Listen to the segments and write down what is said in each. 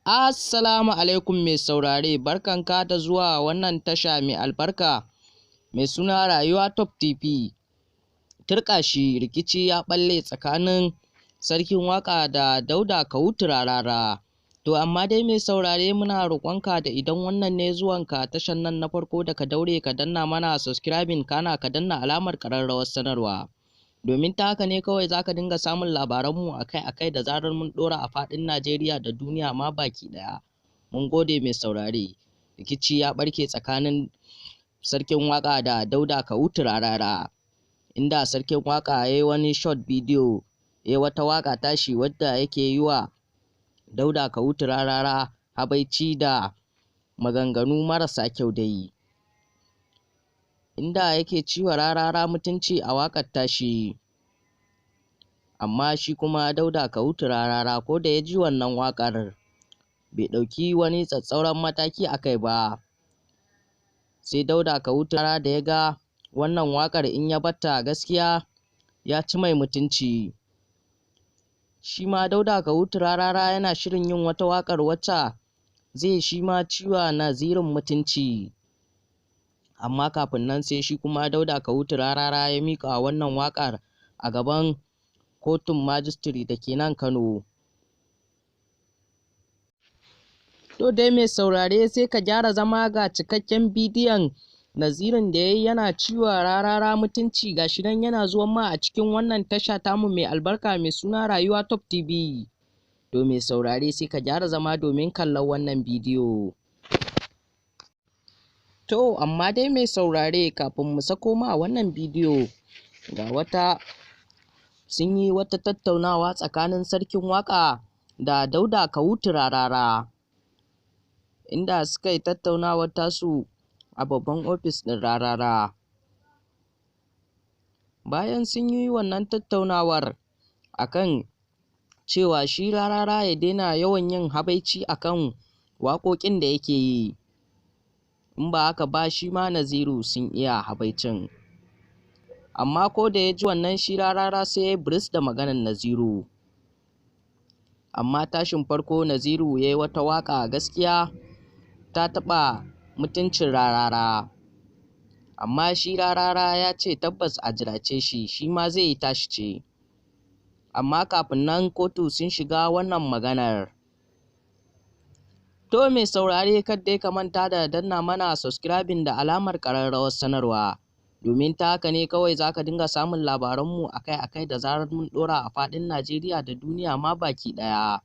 Assalamu alaikum mai saurare, barkanka da zuwa wannan tasha mai albarka mai suna Rayuwa Top TV. Turƙashi, rikici ya ɓalle tsakanin Sarkin Waƙa da Dauda Kahutu Rarara. To amma dai mai saurare, muna roƙonka da idan wannan ne zuwanka tashan nan na farko, da ka daure ka danna mana subscribing, kana ka danna alamar ƙararrawar sanarwa. Domin ta haka ne kawai za ka dinga samun labaranmu akai-akai da zarar mun ɗora a faɗin Najeriya da duniya ma baki ɗaya. Mun gode mai saurare. Rikici ya ɓarke tsakanin Sarkin Waƙa da Dauda Kahutu Rarara, inda Sarkin Waƙa ya yi wani short video, ya yi wata waƙa tashi wadda yake yi wa Dauda Kahutu Rarara habaici da maganganu marasa kyau dai, inda yake ciwa Rarara mutunci a waƙar tashi. Amma shi kuma Dauda Kahutu Rarara, ko da ya ji wannan waƙar, bai ɗauki wani tsatstsauran mataki a kai ba. Sai Dauda Kahutu Rarara da ya ga wannan waƙar, in ya batta, gaskiya ya ci mai mutunci. Shi ma Dauda Kahutu Rarara yana shirin yin wata waƙar wacce zai shi ma ciwa Nazirin mutunci. Amma kafin nan, sai shi kuma Dauda Kahutu Rarara ya miƙa wannan waƙar a gaban kotun majistire da ke nan Kano. To dai mai saurare, sai ka gyara zama, ga cikakken bidiyon Nazirin da ya yi yana ciwa Rarara mutunci, ga shi nan yana zuwan ma a cikin wannan tasha tamu mai albarka mai suna Rayuwa Top TV. To mai saurare, sai ka gyara zama domin kallon wannan bidiyo. To amma dai mai saurare, kafin mu sako ma wannan bidiyo, ga wata sun yi wata tattaunawa tsakanin Sarkin Waƙa da Dauda Kahutu Rarara, inda suka yi tattaunawar tasu a babban ofis ɗin Rarara. Bayan sun yi wannan tattaunawar a kan cewa shi Rarara ya daina yawan yin habaici a kan waƙoƙin da yake yi, in ba haka ba shi ma Naziru sun iya habaicin. Amma ko da ya ji wannan, shi Rarara sai ya yi biris da maganar Naziru. Amma tashin farko Naziru ya yi wata waƙa, gaskiya ta taɓa mutuncin Rarara. Amma shi Rarara ya ce tabbas a jirace shi, shi ma zai yi tashi ce. Amma kafin nan kotu sun shiga wannan maganar. To mai saurare, kar dai ka manta da danna mana subscribing da alamar ƙararrawar sanarwa. Domin ta haka ne kawai za ka dinga samun labaranmu akai-akai da zarar mun ɗora a faɗin Najeriya da duniya ma baki ɗaya.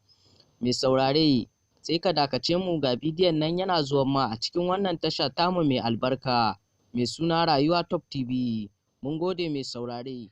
Mai saurare, sai ka dakace mu, ga bidiyon nan yana zuwan ma a cikin wannan tasha tamu mai albarka mai suna Rayuwa Top TV. Mun gode mai saurare.